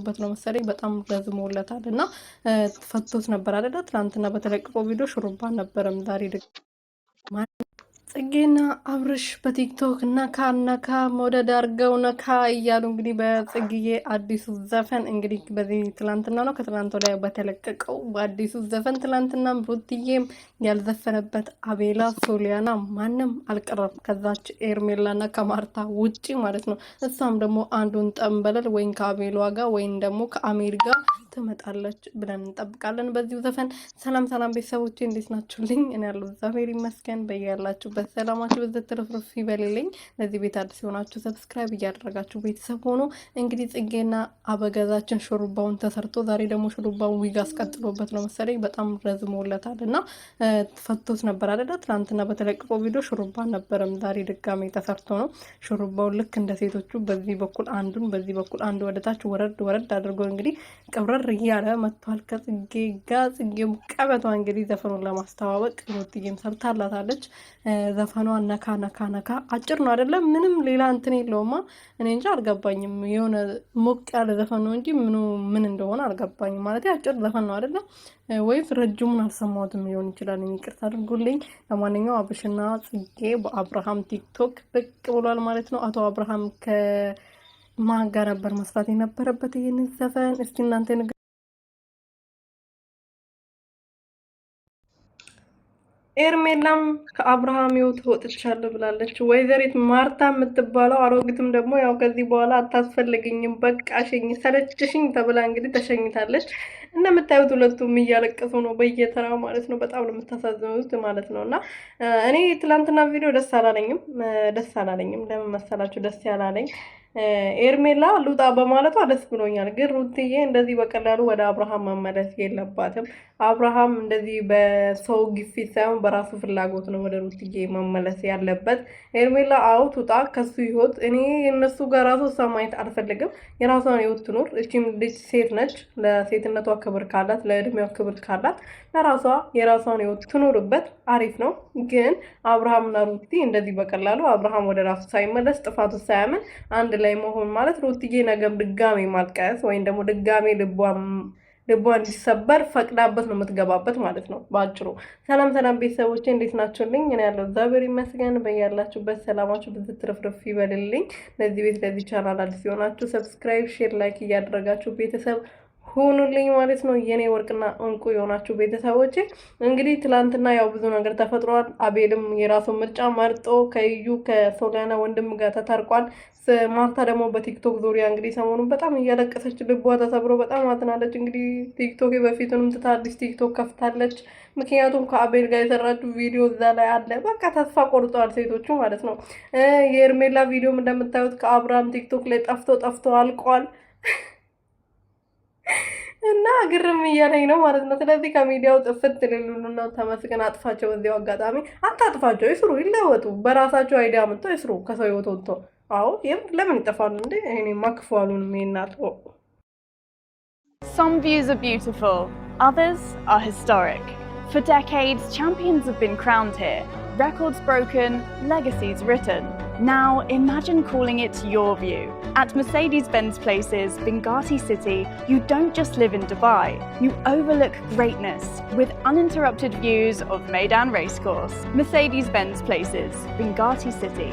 በት ነው መሰለኝ በጣም ረዝሞለታል እና ፈቶት ነበር አይደለ? ትናንትና በተለቀቀው ቪዲዮ ሹሩባ አልነበረም። ዛሬ ጽጌና አብርሽ በቲክቶክ ነካ ነካ መውደድ አድርገው ነካ እያሉ እንግዲህ በጽጌዬ አዲሱ ዘፈን እንግዲህ በዚህ ትላንትና ነው ከትላንት ወዲያ በተለቀቀው በአዲሱ ዘፈን ትላንትና ሩትዬም ያልዘፈነበት አቤላ ሶሊያና ማንም አልቀረም ከዛች ኤርሜላና ከማርታ ውጪ ማለት ነው። እሷም ደግሞ አንዱን ጠንበለል ወይም ከአቤሏ ጋር ወይም ደግሞ ከአሜር ጋር ትመጣለች ብለን እንጠብቃለን በዚሁ ዘፈን። ሰላም ሰላም ቤተሰቦቼ እንዴት ናችሁልኝ? እኔ ያለው እግዚአብሔር ይመስገን። በያላችሁበት ሰላማችሁ በዝቶ ትርፍርፍ ይበልልኝ። ለዚህ ቤት አዲስ የሆናችሁ subscribe እያደረጋችሁ ቤተሰብ ሆኖ እንግዲህ ጽጌና አበገዛችን ሹሩባውን ተሰርቶ ዛሬ ደግሞ ሹሩባውን ዊግ አስቀጥሎበት ነው መሰለኝ በጣም ረዝሞለታል እና ፈቶት ነበር አይደለ? ትናንትና በተለቀቀው ቪዲዮ ሹሩባ አልነበረም። ዛሬ ድጋሜ ተሰርቶ ነው ሹሩባውን ልክ እንደ ሴቶቹ በዚህ በኩል አንዱን በዚህ በኩል አንዱ ወደታች ወረድ ወረድ አድርጎ እንግዲህ ቅብረር እያለ መጥቷል ከጽጌ ጋር። ጽጌም ቀበቷ እንግዲህ ዘፈኑን ለማስተዋወቅ ሩትዬም ሰርታላታለች። ዘፈኗ ነካ ነካ ነካ አጭር ነው አይደለም? ምንም ሌላ እንትን የለውማ። እኔ እንጃ አልገባኝም። የሆነ ሞቅ ያለ ዘፈን ነው እንጂ ምኑ ምን እንደሆነ አልገባኝም። ማለት አጭር ዘፈን ነው አይደለም? ወይም ረጅሙን አልሰማሁትም ሊሆን ይችላል። ይቅርታ አድርጉልኝ። ለማንኛውም አብርሽና ጽጌ በአብርሃም ቲክቶክ ብቅ ብሏል ማለት ነው። አቶ አብርሃም ከማን ጋር ነበር መስራት የነበረበት ይህንን ዘፈን? እስቲ እናንተ ኤርሜላም ከአብርሃም ሕይወት ወጥቻለሁ ብላለች። ወይዘሪት ማርታ የምትባለው አሮጊትም ደግሞ ያው ከዚህ በኋላ አታስፈልግኝም፣ በቃ ሸኝ፣ ሰለችሽኝ ተብላ እንግዲህ ተሸኝታለች። እንደምታዩት ሁለቱም እያለቀሱ ነው በየተራ ማለት ነው። በጣም ነው የምታሳዝኑት ማለት ነው። እና እኔ ትላንትና ቪዲዮ ደስ አላለኝም፣ ደስ አላለኝም። ለምን መሰላችሁ ደስ ያላለኝ? ኤርሜላ ልውጣ በማለቷ ደስ ብሎኛል። ግን ሩትዬ እንደዚህ በቀላሉ ወደ አብርሃም መመለስ የለባትም። አብርሃም እንደዚህ በሰው ግፊት ሳይሆን በራሱ ፍላጎት ነው ወደ ሩትዬ መመለስ ያለበት። ኤርሜላ አዎ ትውጣ ከሱ ህይወት። እኔ እነሱ ጋር ራሱ እሷ ማየት አልፈልግም። የራሷን ህይወት ትኖር። እቺም ልጅ ሴት ነች። ለሴትነቷ ክብር ካላት፣ ለእድሜዋ ክብር ካላት ለራሷ የራሷን ህይወት ትኖርበት፣ አሪፍ ነው። ግን አብርሃምና ሩቲ እንደዚህ በቀላሉ አብርሃም ወደ ራሱ ሳይመለስ ጥፋቱ ሳያምን አንድ ላይ መሆን ማለት ሩትዬ ነገም ድጋሜ ማልቀስ ወይም ደግሞ ድጋሜ ልቧ እንዲሰበር ፈቅዳበት ነው የምትገባበት ማለት ነው በአጭሩ። ሰላም ሰላም ቤተሰቦቼ እንዴት ናችሁልኝ? እኔ ያለው እግዚአብሔር ይመስገን። በያላችሁበት ሰላማችሁ ብዙ ትርፍርፍ ይበልልኝ። ለዚህ ቤት ለዚህ ቻናል አዲስ የሆናችሁ subscribe፣ share፣ like እያደረጋችሁ ቤተሰብ ሆኑልኝ ማለት ነው። የኔ ወርቅና እንቁ የሆናችሁ ቤተሰቦቼ እንግዲህ ትላንትና ያው ብዙ ነገር ተፈጥሯል። አቤልም የራሱን ምርጫ መርጦ ከዩ ከሶሊያና ወንድም ጋር ተታርቋል። ማርታ ደግሞ በቲክቶክ ዙሪያ እንግዲህ ሰሞኑን በጣም እያለቀሰች ልቧ ተሰብሮ በጣም አዝናለች። እንግዲህ ቲክቶክ በፊቱንም ትታ አዲስ ቲክቶክ ከፍታለች። ምክንያቱም ከአቤል ጋር የሰራችው ቪዲዮ እዛ ላይ አለ። በቃ ተስፋ ቆርጠዋል ሴቶቹ ማለት ነው። የኤርሜላ ቪዲዮም እንደምታዩት ከአብርሃም ቲክቶክ ላይ ጠፍቶ ጠፍቶ አልቋል። እና ግርም እያለኝ ነው ማለት ነው። ስለዚህ ከሚዲያው ጥፍት ሊሉ ነው። ተመስገን አጥፋቸው። በዚያው አጋጣሚ አታጥፋቸው፣ ይስሩ፣ ይለወጡ። በራሳቸው idea መጥተው ይስሩ። ከሰው ህይወት ወጥቶ አዎ፣ ለምን ይጠፋሉ እንዴ? እኔማ ክፉ አሉንም ይናት። Some views are beautiful, others are historic. For decades, champions have been crowned here, records broken, legacies written. Now, imagine calling it your view. At Mercedes-Benz Places, Binghatti City, you don't just live in Dubai, you overlook greatness with uninterrupted views of Meydan Racecourse. Mercedes-Benz Places, Binghatti City.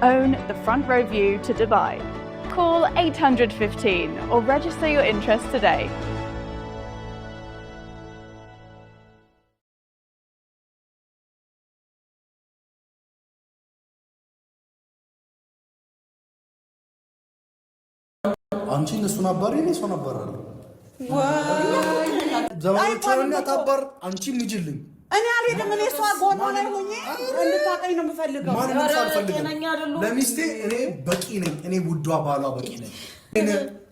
Own the front row view to Dubai. Call 815 or register your interest today. አንቺ እነሱን አባሪ እኔ እሷን አባራለሁ። ዘመዶቿን ታባር አንቺ ልጅልኝ እኔ አልሄድም። እኔ እሷ ጎኗ ላይ ሆኜ እንድታቀኝ ነው የምፈልገው። ማንንም አልፈልግም። ለሚስቴ እኔ በቂ ነኝ። እኔ ውዷ ባሏ በቂ ነኝ።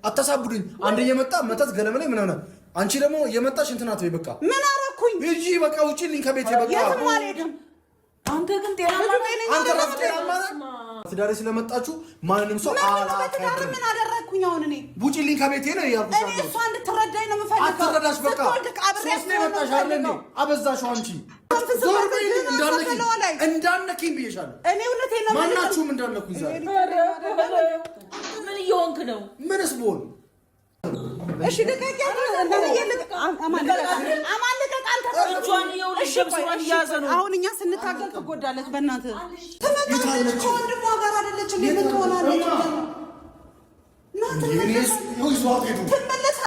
አታሳብዱኝ። አንድ የመጣ መተት ገለመ ላይ ምን ሆነ? አንቺ ደግሞ የመጣሽ እንትን አትበይ። በቃ ምን አደረኩኝ? ሂጂ በቃ ውጪልኝ ከቤቴ በቃ የትም አልሄድም። አንተ ግን ጤናማ አንተ ራስህ ጤናማ ነህ። ትዳሬ ስለመጣችሁ ማንንም ሰው በትዳር ምን አደረግኩኝ? አሁን እኔ ውጪልኝ ከቤቴ ነው እያልኩሽ። እኔ እሷ እንድትረዳኝ ነው የምፈልገው። አትረዳሽ። በቃ ሶስቴ መጣሽ አይደል እንዴ? አበዛሽው አንቺ። ዞር በይልኝ፣ እንዳነኪኝ ብዬሻለሁ። እኔ እውነቴን ነው። ማናችሁም እንዳነኩኝ ዛሬ። ምን እየሆንክ ነው? ምንስ ብሆን እሺ ልቀቂያት። እናትዬ አማን ልቀቅ፣ አማን ልቀቅ። አንተ እጇን ይኸውልሽ፣ እሺ ቆይ፣ ደም ስሯን እሺ እየያዘ ቆይ። ነው። አሁን እኛ ስንታገል ትጎዳለች። በእናትህ ትመጣለች። ከወንድሟ ጋር አይደለች እንዴ? ምን ትሆናለች? ና ትመለሳለች።